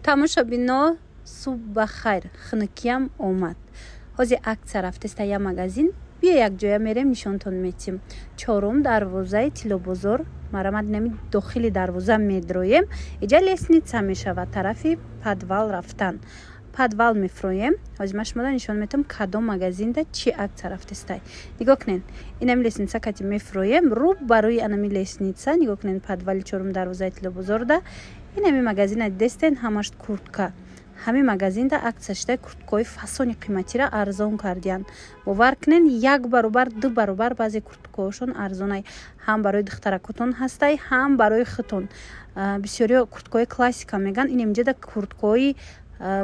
Тамошобино, субҳ ба хайр. Хунукиям омад. Ҳозир акция рафтеста я магазин. Биё, якҷоя мерем, нишонтон метим. Чорум дарвозаи Тиллобозор, марамад, инами дохили дарвоза медроем, иҷа лестница мешавад тарафи подвал рафтан. Подвал мефроем. Ҳозир ман шуморо нишон метам, кадом магазинда чӣ акция рафтестай. Нигоҳ кунед, инами лестница кати мефроем, рӯ барои анами лестница. Нигоҳ кунед, подвали чорум дарвозаи Тиллобозорда инами магазина дидестен, ҳамаш куртка. Ҳамин магазинда акция шуда, курткаҳои фасони қиматиро арзон кардиянд. Бовар кунед, як баробар, ду баробар баъзе курткаҳошон арзонай. Ҳам барои духтаракотон ҳастай, ҳам барои худтон. Бисёриҳо курткаҳои классика меган. Ин инҷода курткаҳои,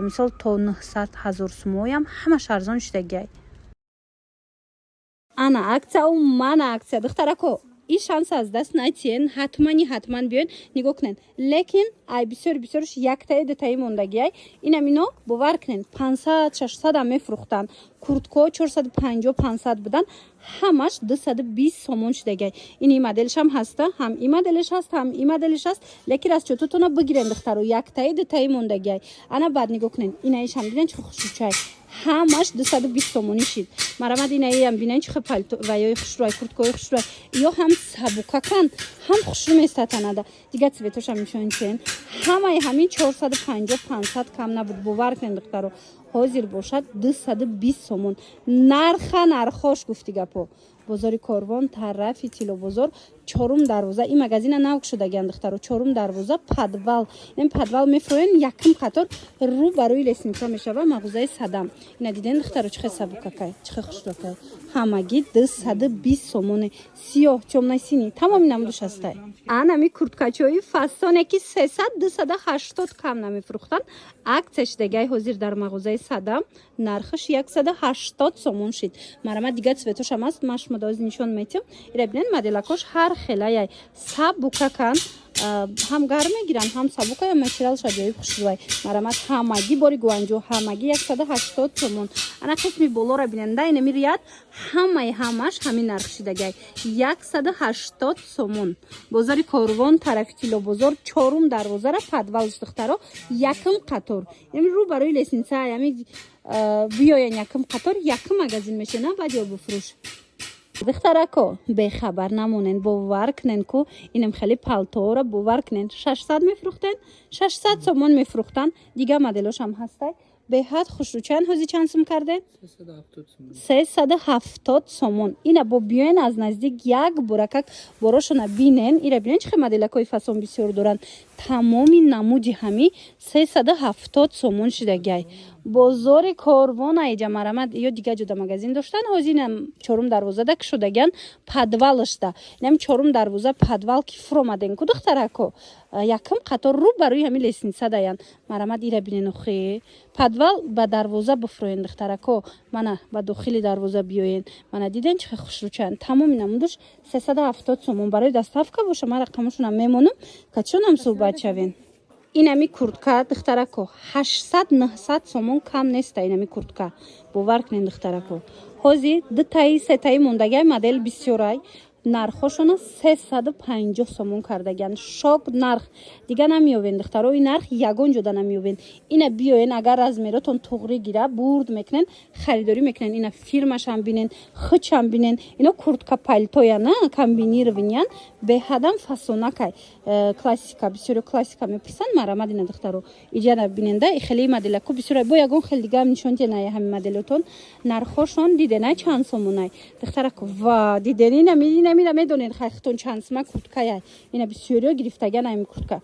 мисол, то 900 ҳазор сумоям ҳамаш арзон шудагиай. Ана акция, мана акция, духтарако, ин шанс аз даст натиҳен, ҳатмани ҳатман биёен, нигоҳ кунед. Лекин ай бисёр бисёрш яктаи, дутаи мондагиай. Инам ино, бовар кунед, 500, 600-ам мефурӯхтанд. Курткаҳо 450, 500 будан, ҳамаш 220 сомон шудагиай. Ин и моделшам ҳаста, ҳам и моделш ҳаст, ҳам и моделш ҳаст, лекин расчётотона бигирен, духтаро, яктаи, дутаи мондагиай. Ана баъд нигоҳ кунед, инаишам диден, чӣ хушрӯчай, ҳамаш 220 сомонӣ шид. Марамад, инаиам бинен, чӣ хел палто ваёи хушрӯай, курткаҳои хушрӯай. Ё ҳам сабукакан, ҳам хушрӯ местатанада. Дигар цветошам нишон чен. Ҳамаи ҳамин 450, 500 кам набуд, бовар кунед, духтаро. Ҳозир бошад 220 сомон. Нарха нархош гуфти гапо. Бозори Корвон, тарафи Тиллобозор, чорум дарвоза. Ин магазина нав шудагиан, духтаро. Чорум дарвоза, подвал. Ин подвал мефроен, якум қатор, рӯ барои лестница мешава мағозаи Садам. Ина диден, духтаро, чӣ хел сабукакай, чӣ хел хушрӯкай. Ҳамагӣ 220 сомоне. Сиёҳ, тёмно-синий, тамоми намудуш ҳастай. Анами курткачои фасоне, ки 300, 280 кам намефурӯхтанд, акция шудагиай. Ҳозир дар мағозаи Садам нархаш 180 сомон шид. Марама, дигар цветошам аст, ман шумо доз нишон метиҳам. Ира бинед, моделакош ҳар хелаяй, сабукакан, ҳам гарм мегиранд, ҳам сабукая, материалш аҷоиб хушрӯай. Марамат, ҳамагӣ бори Гуанҷо, ҳамагӣ 180 сомон. Ана қисми болоро биненда, инами ряд ҳамаи ҳамаш ҳамин нарх шидагай, 180 сомон. Бозори Корвон, тарафи Тиллобозор, чорум дарвозара, подвалш, духтаро, якум қатор, ями рӯ барои лестница, ями биёян, якум қатор, якум магазин мешена. Баъд ё бифурӯш. Духтарако, бехабар намонен. Бовар кунен ку, инам хеле палторо, бовар кунен, 600 мефурӯхтен, 600 сомон мефурӯхтан. Дигар моделошам ҳастай, беҳад хушрӯ. Чанд ҳози, чанд сум кардем? 370 сомон. Ина бо биёен, аз наздик як буракак борошона бинен. Ира бинен, чӣ хел моделакҳои фасон бисёр доранд. Тамоми намуди ҳами 370 сомон шидагиай. Бозори Корвон аиҷа, марамад, ё дигар ҷода магазин доштан, ҳозир инам чорум дарвозада кушодагиан, подвалашда. Инам чорум дарвоза, подвал ки фуромаден ку, духтарако, якум қатор, рӯ барои ҳамин лестница даян. Марамад, ира бинен, охи подвал ба дарвоза буфроен, духтарако, мана ба дохили дарвоза биёен. Мана диден, чӣ хел хушрӯчаянд. Тамоми намудуш 370 сомон. Барои доставка боша, ман рақамошонам мемонам, качонам суҳбат шавен. Инами куртка, духтарако, 800, 900 сомон кам неста инами куртка, бовар кунед, духтарако. Ҳозир дутаи, сетаи мондагиай, модел бисёрай. Нархҳошона 350 сомон кардагианд. Шок нарх, дига намеёвен, духтаро, ин нарх ягон ҷода намеёвен. Ина биёен, агар размеротон туғрӣ гира, бурд мекунен, харидорӣ мекунен. Ина фирмашам бинен, хучам бинен. Ино куртка пальтояна, комбинированныян, беҳадам фасонакай. Классика, бисёри классика мепурсанд. Марамад, ина, духтаро, иҷана биненда, хеле моделаку бисёр. Бо ягон хел дигаам нишон диҳен. Ҳами моделотон нархҳошон дидена, чанд сомонай, духтарако? Ва диден, инамира медонед, хайхтон, чанд сума курткая? Ина бисёриё гирифтагиан ами куртка,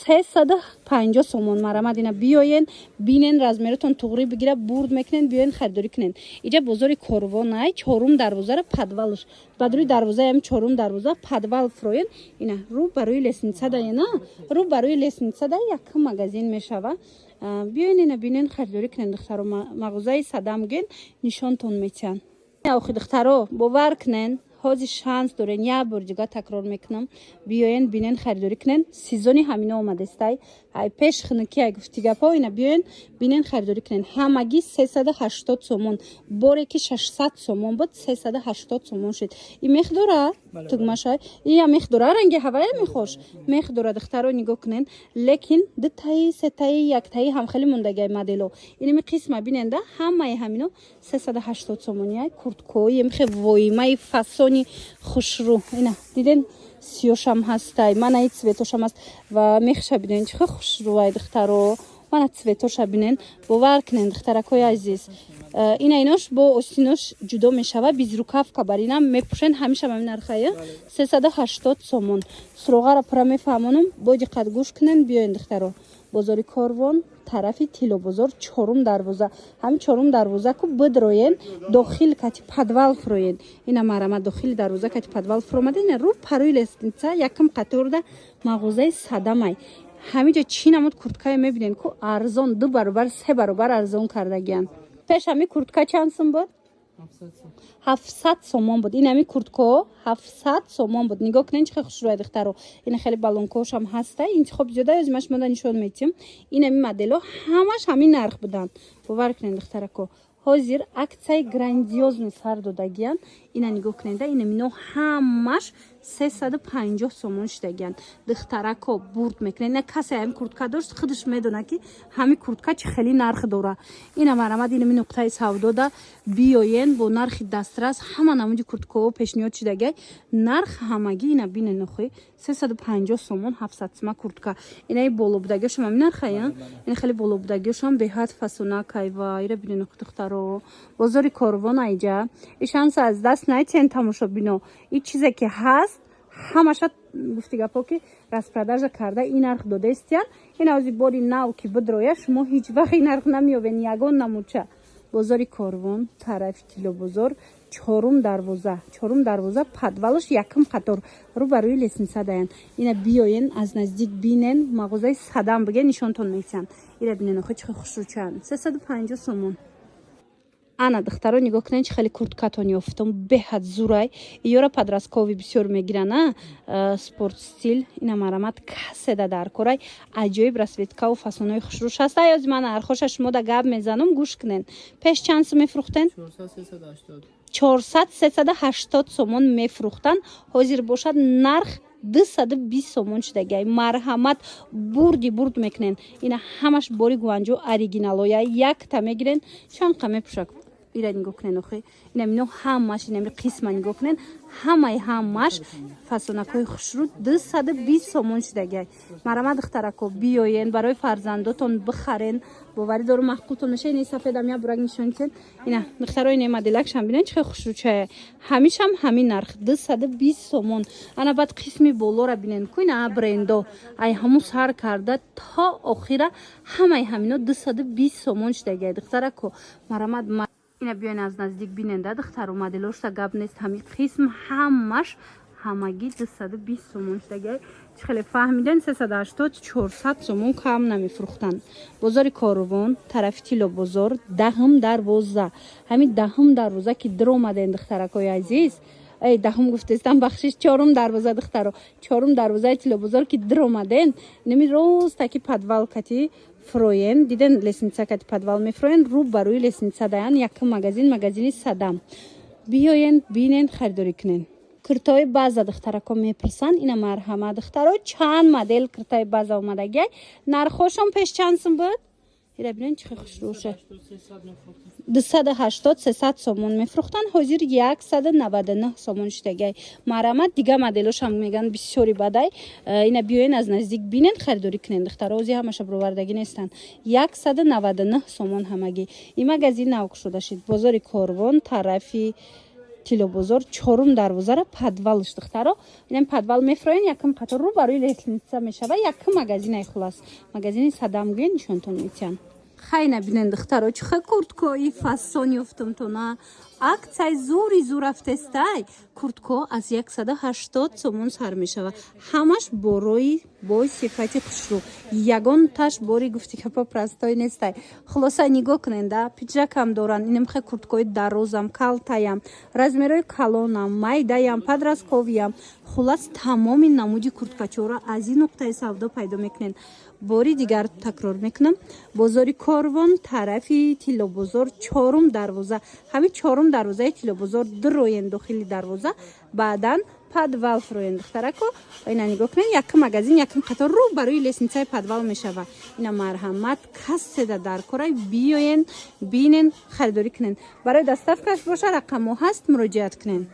350 сомон. Марамад, ина биёен, бинен, размеротон туғрӣ бигира, бурд мекунен, биёен, харидорӣ кунен. Иҷа бозори Корвонай, чорум дарвозара, подвалш, ба рӯи дарвозаи ами чорум дарвоза, подвал фроен, ина рӯ барои лестница да, ина рӯ барои лестница да якум магазин мешава. Биёен, ина бинен, харидорӣ кунен, духтаро. Мағозаи Садам ген, нишонтон метиҳанд. Охи, духтаро, бовар кунен, ҳозир шанс дорен. Як бор дига такрор мекунам: биёен, бинен, харидорӣ кунен. Сезони ҳамино омадестай. Ай пеш хунукия, гуфти гапҳо. Ина биёен, бинен, харидорӣ кунен. Ҳамагӣ 380 сомон. Боре ки 600 сомон буд, 380 сомон шуд. И мех дора тугмаша, ия мех дора, ранги ҳавая мехош мех дора. Духтаро, нигоҳ кунен, лекин дутаи, сетаи, яктаи ҳам хеле мондагиай модело. Инами қисма биненда, ҳамаи ҳамино 380 сомония. Курткои мехе воимаи фасони хушрӯ, ина диден, сиёшам ҳастай, мана и цветошам ҳаст ва мехша бинен, чӣ хел хушрӯай. Духтаро, мана цветоша бинен. Бовар кунен, духтаракои азиз, ина инош бо остинош ҷудо мешава, безрукавка бар инам мепӯшен. Ҳамеша ҳамин нархая, 380 сомон. Суроғаро пурра мефаҳмонам, бо диққат гӯш кунен. Биёен, духтаро, бозори Корвон, тарафи Тиллобозор, чорум дарвоза. Ҳамин чорум дарвоза ку бидроен, дохил кати подвал фуроен. Ина марама, дохили дарвоза кати подвал фуромада, ина рӯ парои лестница, якум қаторда мағозаи Садамай. Ҳамиҷа чӣ намуд курткае мебинен ку арзон, ду баробар, се баробар арзон кардагиян. Пеш ҳами куртка чанд сум буд? 700 сомон буд. Ин ҳами куртко 700 сомон буд. Нигоҳ кунед, чӣ хел хушрӯя, духтаро. Ина хеле балонкошам ҳаста, интихоб зиёда. Озима шумода нишон метиҳам. Ин ҳами модело ҳамаш ҳамин нарх буданд. Бовар кунед, духтарако, ҳозир аксияи грандиозный сар додагиян. Ина нигоҳ кунед, ина мино ҳамаш 350 сомон шудагиян. Духтарако, бурд мекунед. Ина касе ҳамин куртка дошт, худаш медонад, ки ҳамин куртка чӣ хеле нарх дора. Ина марамад, инами нуқтаи савдода биёен, бо нархи дастрас ҳама намуди курткаҳо пешниҳод шудагиай. Нарх ҳамагӣ, ина бинен, охи, 350 сомон, 700 сума куртка. Инаи болобудагиошам ҳамин нархая. Ина хеле болобудагиошам беҳад фасонакай ва ира бинен, охи, духтаро. Бозори Корвон айҷа и шанса аз даст натиҳен, тамошобино. И чизе ки ҳаст, ҳамаша, гуфти гапҳо, ки распродажа карда ин нарх додаистиян. Ин ози бори нав ки бидроя, шумо ҳеҷ вақт ин нарх намеёбен ягон намуча. Бозори Корвон, тарафи Тиллобозор, чорум дарвоза, чорум дарвоза, подвалаш, якум қатор, рӯ ба рӯи лестница даян. Ина биёен, аз наздик бинен, мағозаи Садам биген, нишонтон метиҳанд. Ира бинен, охи, чӣ хушрӯчаанд, 350 сомон. Ана, духтаро, нигоҳ кунед, чӣ хеле курткатон ёфтам, беҳад зурай. Иёра подростковый бисёр мегиран, а спорт стиль. Ина марамат, каседа дар корай, аҷоиб расцветкаву фасонои хушрӯш ҳаст. Ай ози ман нархоша шумода гап мезанам, гӯш кунен. Пеш чанд сум мефурӯхтен? 400, 380 сомон мефурӯхтанд, ҳозир бошад нарх 220 сомон шудагиай. Марҳамат, бурди бурд мекунен. Ина ҳамаш бори Гуанҷо, оригиналоя. Якта мегирен, чанд қа мепӯшак. Ира нигоҳ кунен, охи, инам ино ҳамаш, инами қисма нигоҳ кунен, ҳамаи ҳамаш фасонакҳои хушрӯ, 220 сомон шудагиай. Марама, духтарако, биёен, барои фарзандотон бихарен, боварӣ дорум, маъқултон меша. Ини сафедам я бурак нишон кунен. Ина, духтаро, ина моделакшам бинен, чӣ хел хушрӯчая. Ҳамишам ҳамин нарх, 220 сомон. Ана баъд қисми болора бинен ку, ина брендо, ай ҳамун сар карда то охира ҳамаи ҳамино 220 сомон шудагиай. Духтарако, марамад, ина биёен, аз наздик биненда, духтару, моделошта гап нест. Ҳамин қисм ҳамаш ҳамагӣ 220 сомон шудагиай. Чӣ хеле фаҳмиден, 380, 400 сомон кам намефурӯхтанд. Бозори Корвон, тарафи Тиллобозор, даҳум дарвоза. Ҳамин даҳум дарвоза ки диромаден, духтаракои азиз, эй, даҳум гуфтестам, бахшиш, чорум дарвоза, духтаро, чорум дарвозаи Тиллобозор ки диромаден, инами ростаки подвал кати фуроен, диден, лестница кати подвал мефуроен, рӯ ба рӯи лестница даян якум магазин, магазини Садам. Биёен, бинен, харидорӣ кунен. Куртаҳои база, духтарако, мепурсанд. Ина марҳама, духтаро, чанд модел куртаи база омадагиай. Нархошон пеш чанд сум буд? Ира бинен, чӣ хел хушрӯша. 280, 300 сомон мефурӯхтанд, ҳозир 199 сомон шудагиай. Марамат, дига моделошам меган бисёри бадай. Ина биёен, аз наздик бинен, харидорӣ кунен, духтаро. Ози ҳамаша бировардагӣ нестанд. 199 сомон ҳамагӣ. Ин магазин нав кушода шид, бозори Корвон, тарафи Тиллобозор, чорум дарвозара, подвалш. Духтаро, инам подвал мефроен, якум қатор, рӯ барои лестница мешава, якум магазинаи. Хулас, магазини Садам гӯен, нишонтон метиҳанд. Хайна бинен, духтаро, чӣ хел курткои фасон ёфтумтона. Аксияи зури зур рафтестай. Куртко аз 180 сомон сар мешава, ҳамаш борои бо сифати хушрӯ, ягонташ бори, гуфти гапа, простой нестай. Хулоса, нигоҳ куненда, пиджакам доранд, инам хел курткои дарозам, калтаям, размерои калонам, майдаям, подростковыям. Хулас, тамоми намуди курткачоро аз ин нуқтаи савдо пайдо мекунед. Бори дигар такрор мекунам: бозори Корвон, тарафи Тиллобозор, чорум дарвоза. Ҳамин чорум дарвозаи Тиллобозор дуроен, дохили дарвоза, баъдан подвал фуроен. Духтарако, ина нигоҳ кунед, якум магазин, якум қатор, рӯ барои лестницаи подвал мешава. Ина, марҳамат, каседа дар корай, биёен, бинен, харидорӣ кунен. Барои доставкаш боша, рақамҳо ҳаст, муроҷиат кунен.